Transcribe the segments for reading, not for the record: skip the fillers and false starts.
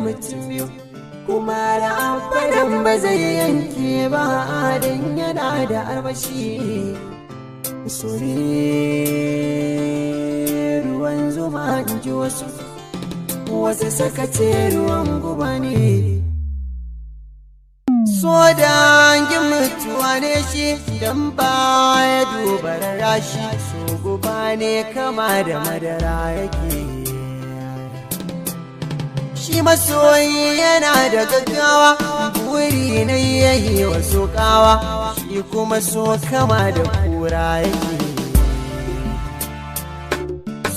mutum biyu, kuma da abadan ba zai yanke ba dan yana da armashi. Sore ruwan zuma in ji wasu, wasu suka ce ruwan guba ne. So dangin mutuwa ne shi dan baya duba rashi, so guba ne kama da madara yake. Shi masoyi yana da gaggawa, buri na yayi wasu kawa, shi kuma so kama da kura yake.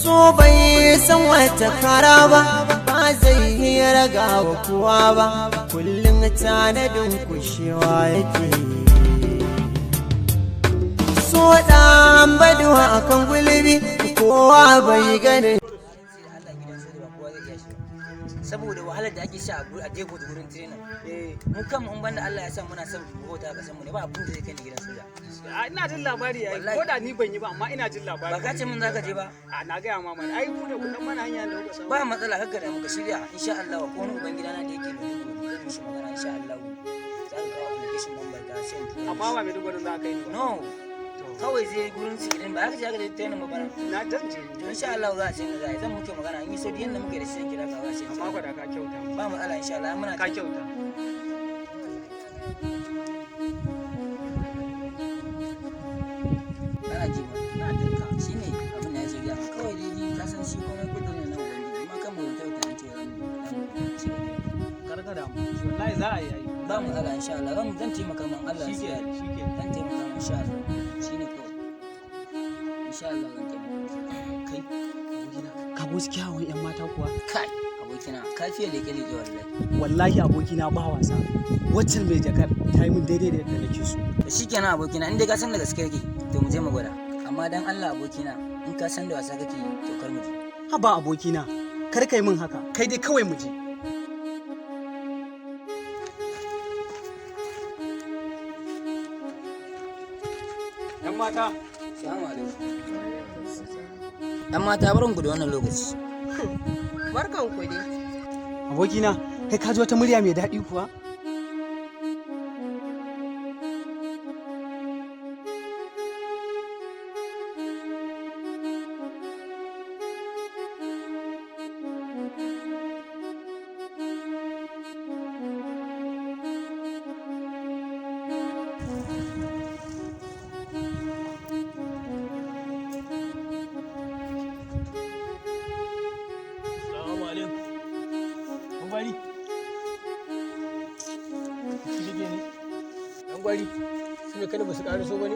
So bai san wata kara ba, ba zai yi raga wa kowa ba, kullum tanadin kushewa yake. So ɗan baduwa akan gulbi, kowa bai ganin Allah, gidan soja ba kowa zai iya shi ba, saboda wahalar da ake sha a depot gurin training. Mu kan mu, in banda Allah ya sa muna son bauta ga mu ne, ba abun da zai kai ni gidan soja. A, ina jin labari yayi. Wallahi. Ko da ni ban yi ba, amma ina jin labari. Ba ka ce min zaka je ba? A, na gaya ma mana, ai ku ne ku dan mana hanya da kuka samu. Ba matsala, haka da muka shirya insha Allah. Ko wani uban gidana da yake Maiduguri, zan mishi magana insha Allah. Za ka kawo application number ka sai in tura Amma mishi. ba Maiduguri za ka yi ni ba? No, kawai sai gurin su idan ba haka ce aka je training ba bana. Na dan je. To insha Allah za a ce za a yi, zan muke magana in yi so yanda muke da shi, zan kira ka za a ce. Amma ko da ka kyauta. Ba matsala insha Allah muna Ka kyauta. Kana ji ba? Ina jin ka. Shine abin da ya ce gaya kawai dai, ni ka san shi komai kudiri na ubangiji, amma kan mu ta ta ce zan dan shiga gida. Kar ka damu, wallahi za a yi ai. Ba matsala insha Allah, zan taimaka man Allah ya Shike. sa. Shike. Zan taimaka man insha Allah, shine kawai insha Allah zan taimaka. Kai abokina, ka ga wasu kyawawan yan mata kuwa? Kai abokina, ka fiye leke leke wallahi. Wallahi abokina, ba wasa, waccan mai jakar ta yi min daidai da yadda nake so. To shikenan abokina, in dai ka san da gaske kake, to mu je mu gwada, amma dan Allah abokina, in ka san da wasa kake yi, to kar mu je. Haba abokina, kar kai min haka, kai dai kawai mu je. Yan mata. Salamu alaikum dan mata, barin ku da wannan lokaci. Barkan ku dai. Abokina, kai ka ji wata murya mai daɗi kuwa? Salamu alaikum. Ɗan gwari. Shi ne. Ɗan gwari. Su ne kada ba su ƙara so ba ne?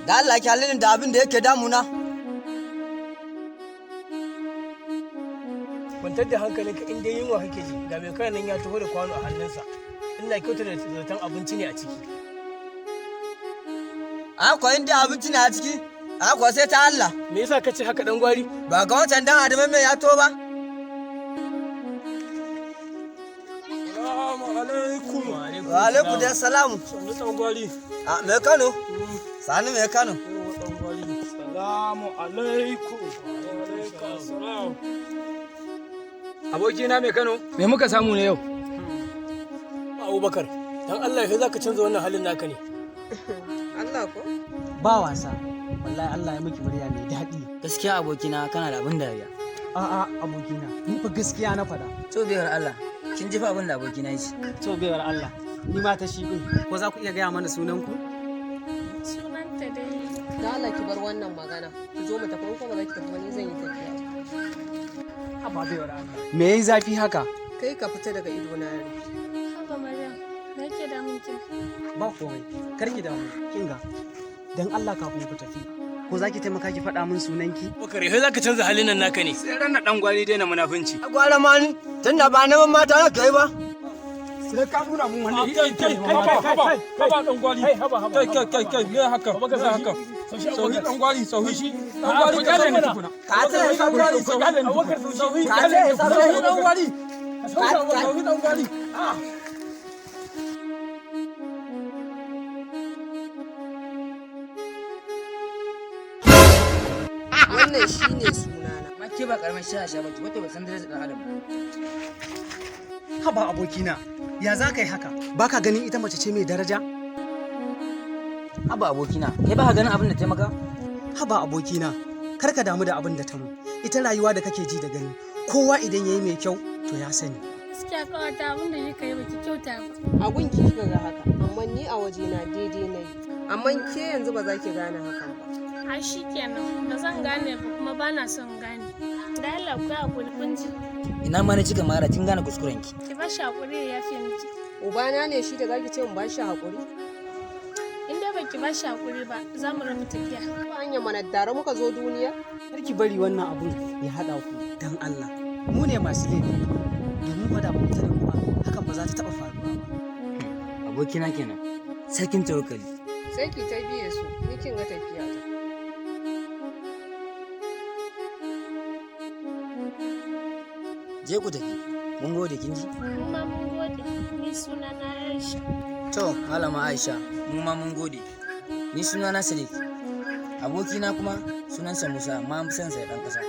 Da Allah ki halin da abin da yake damuna. Kwantar da hankalinka, in dai yunwa kake ji, ga mai kayan nan ya taho da kwano a hannunsa. Ina kyautar da zaton abinci ne a ciki. Akwai inda abinci ne a ciki, akwai sai ta Allah. Me yasa ka ce haka, ɗan gwari? Ba ga wancan dan adamin mai ya to ba. Salamu alaikum. Wa alaikum da salamu. Sannu, ɗan gwari. A mai Kano? Sani mai Kano. Ɗan gwari. Salamu alaikum. Wa alaikum salam. Abokina mai Kano, me muka samu ne yau? Abubakar, dan Allah ya za ka canza wannan halin naka ne. Allah ko? Ba wasa, wallahi Allah ya miki murya mai daɗi. Gaskiya abokina, kana da abin dariya. A'a abokina, ni fa gaskiya na faɗa. To biyar Allah, kin ji fa abin da abokina ya ce. To baiwar Allah, ni ma ta shi din, ko za ku iya gaya mana sunan ku? Sunanta dai. Da Allah ki bar wannan magana. Ki zo mu tafi, in kuma ba za ki tafi ba, ni zan yi tafiya. Haba baiwar Allah, me yayi zafi haka? Kai ka fita daga ido na yaro. Haba Maryam, me yake damun ki? Ba komai, kar ki damu. Kinga, dan Allah kafin ku tafi, ko za ki taimaka ki faɗa min sunanki? Abubakar, ya za ka canza halin nan naka ne? Sai ranar ɗan gwari daina munafunci. Gwara ma ni tunda ba neman mata na kai ba. Sai ka nuna mun wannan. Kai kai kai, haba haba, dan gwari, kai kai kai kai, me haka, me haka? Sauhi, dan gwari, sauhi shi, dan gwari, ka ni tukuna. Ka ce Dan gwari, sauhi, sauhi, Ka ce sauhi, dan gwari, sauhi, dan gwari. Wannan shine sunana. Amma ke ba karamar sha sha ba ki, wata ba san darajar dan adam ba. Haba abokina, ya za ka yi haka? Baka ganin ita mace ce mai daraja? Haba abokina, kai ba ka ganin abin da ta maka? Haba abokina, kar ka damu da abin da ta mun. Ita rayuwa da kake ji da gani, kowa idan yayi mai kyau to ya sani. Gaskiya kawata, abin da kika yi baki kyauta ba. A gunki kika ga haka, amma ni a wajena daidai na yi. Amma ke yanzu ba za ki gane hakan ba. Ai shikenan, ba zan gane ba kuma ba na son gane. Da Allah ku yi hakuri, kun ji. Ina ma na cika mara kin gane kuskuren ki. Ki ba shi hakuri ya yafe miki. Ubana ne shi da zaki ce in ba shi hakuri? In dai baki ba shi hakuri ba, za mu rabu tafiya. Ba hanya mana tare muka zo duniya. Kar ki bari wannan abun ya haɗa ku dan Allah. Mu ne masu laifi. Domin gwada ba mu tare mu ba, hakan ba za ta taɓa faruwa ba. Abokina kenan. Sarkin tawakkali. Sai ki ta biye su, ni kin ga tafiya ta. Je ku tafi. Mun gode, kin ji? Mu ma mun gode. Ni suna na Aisha. To, Malama Aisha, mu ma mun gode. Ni suna na Sadiq. Abokina kuma sunansa Musa, amma an fi son sa da ɗan ƙasa.